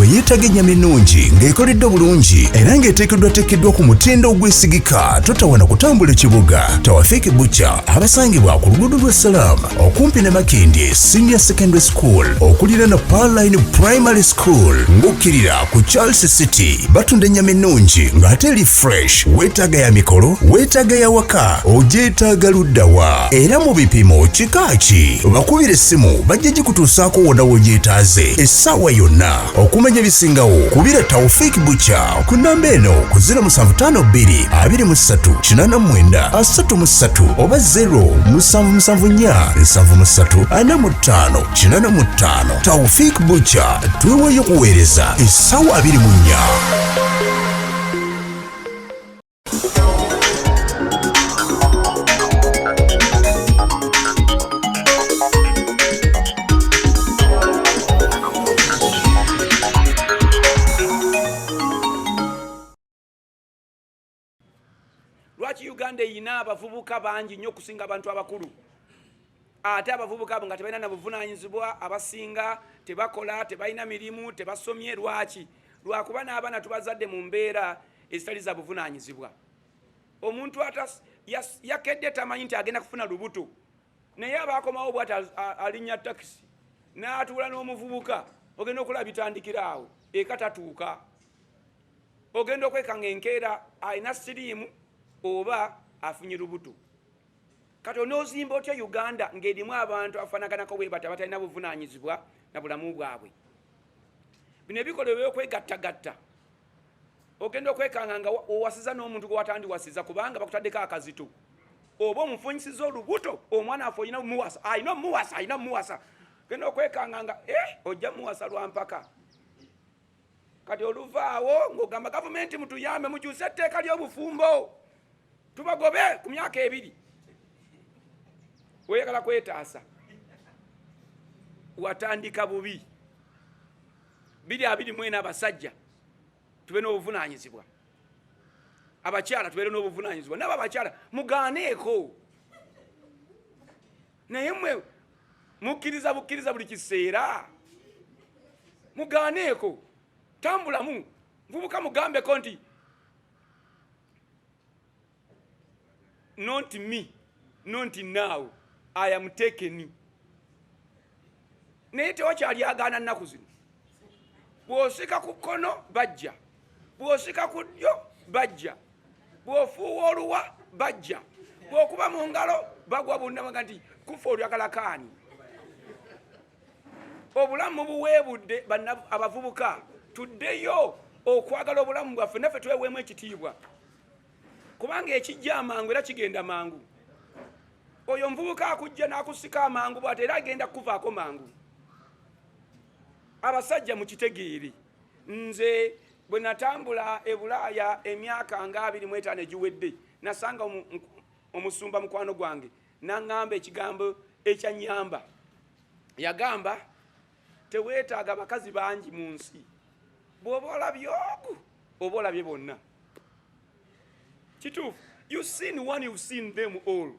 Gwe yeetaaga ennyama ennungi ng'ekoleddwa bulungi era ng'eteekeddwateekeddwa ku mutindo ogwesigika, totawana kutambula ekibuga. Tawafiki Butcher abasangibwa ku luguudo lwa Salaam okumpi ne Makindye Senior Secondary School okuliraana Pearline Primary School ng'okkirira ku Charles City. Batunda ennyama ennungi ng'ate eri fresh. Weetaaga ya mikolo, weetaaga ya waka, ogyetaaga luddawa era mu bipimo kika ki? Bakubira essimu bajja gikutuusaako wonna w'ogyetaaze essaawa yonna. Okumanya ebisingawo kubira Taufik Butcher ku namba eno ku 0752 23 89 33 oba 0774 73 45 85. Taufik Butcher, tweweeyo kuweereza essaawa 24. Lwaki Uganda eyina abavubuka bangi nnyo okusinga abantu abakulu, ate abavubuka abo nga tebalina na buvunaanyizibwa, abasinga tebakola, tebalina mirimu, tebasomye? Lwaki? Lwakuba n'abaana tubazadde mu mbeera ezitali za buvunaanyizibwa. Omuntu yakedde tamanyi nti agenda kufuna lubuto, naye abaakomawo bwati alinnya takisi n'atuula n'omuvubuka, ogenda okulaba bitandikira awo, eka tatuuka, ogenda okwekanga enkeera alina siriimu oba afunye lubuto. Kati onoozimba otya Uganda ng'erimu abantu afaanaganako bwe bati, abatalina buvunaanyizibwa na bulamu bwabwe? Bino ebikolwa ebyokwegattagatta, ogenda okwekanga nga owasiza n'omuntu gwe watandiwasiza kubanga bakutaddeko akazito, oba omufunyisiza olubuto, omwana afe olina muwasa, alina omuwasa, alina muwasa. Genda okwekanga nga ojja muwasa lwampaka. Kati oluvaawo ng'ogamba gavumenti mutuyambe mukyuse etteeka ly'obufumbo tubagobe ku myaka 2. Weyagala kwetaasa, watandika bubi. 2024, abasajja tube n'obuvunaanyizibwa, abakyala tubeere n'obuvunaanyizibwa, nabo abakyala mugaaneeko. Naye mwe mukkiriza bukkiriza buli kiseera, mugaaneeko. Tambulamu nvubuka, mugambeko nti not me, not now, I am taken. Naye tewakyali agaana nnaku zino. Bw'osika ku kkono bajja, bw'osika ku ddyo bajja, bw'ofuuwa oluwa bajja, bw'okuba mu ngalo bagwa bonna. Baga nti kufa olyagalakaani. Obulamu buweebudde. Abavubuka, tuddeyo okwagala obulamu bwaffe, naffe tweweemu ekitiibwa, kubanga ekijja amangu era kigenda mangu. Oyo omuvubuka akujja n'akusika amangu bw'ate era agenda kukuvaako mangu. Abasajja mukitegeere. Nze bwe natambula e Bulaaya emyaka nga 25 egiwedde, nasanga omusumba mukwano gwange, n'aŋŋamba ekigambo ekyanyamba. Yagamba, teweetaaga bakazi bangi mu nsi, bw'oba olabye ogu oba olabye bonna. Kituufu, you seen one, you've seen them all.